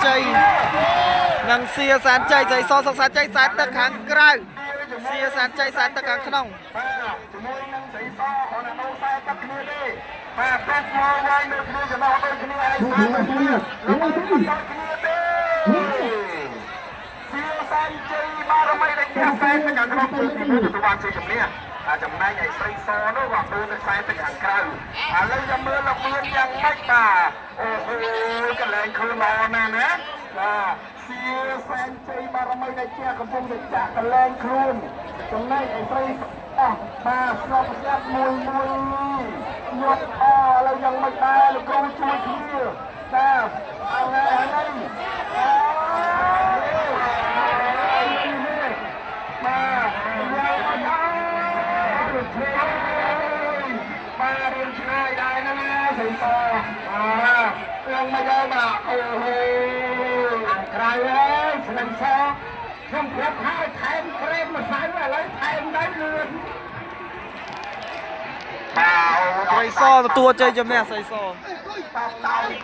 ជ័យនិងសៀសែនជ័យស្រីសសុកសែនជ័យខ្សែទឹកខាងក្រៅសៀសែនជ័យខ្សែទឹកខាងក្នុង បាទជាមួយនឹងស្រីសគ្រាន់តែដូរខ្សែទឹកគ្នាទេបាទពេទ្យមកវាយនៅគ្នាចំណោះដូចគ្នាឯងខ្សែទឹកគ្នាដូចគ្នាទេសៀសែនជ័យបារមីដែលជាខ្សែទឹកខាងក្នុងគឺទីមួយទទួលបានជ័យជំនះអាចំណែកឯស្រីសនោះក៏ដូរទៅខ្សែទឹកខាងក្រៅឥឡូវចាំមើលរបៀបយ៉ាងម៉េចបាទអូហូកន្លែងខ្លួនល្អណាស់ណាបាទសៀសែនជ័យបារមីដែលជាកំពុងតែចាក់កន្លែងខ្លួនចំណែកឯស្រីអស់បាទស្ងប់ស្ងាត់មួយមួយយកអឥឡូវយ៉ាងម៉េចដែរលោកគ្រូជួយគ្នាបាទអើហើយហើយបាទយ៉ាងម៉េចអើបាទរៀនឆ្ងាយដែរហ្នឹងណាស្រីសបាទយ៉ាងម៉េចដែរបាទអូហូ ខាងក្រៅហើយស្នឹងសខ្ញុំប្រាប់ហើយថែមក្រែមម្សៅឥឡូវថែមដែរលឿន បាទ ស្រីសទទួលជ័យជំនះស្រីស តបតោ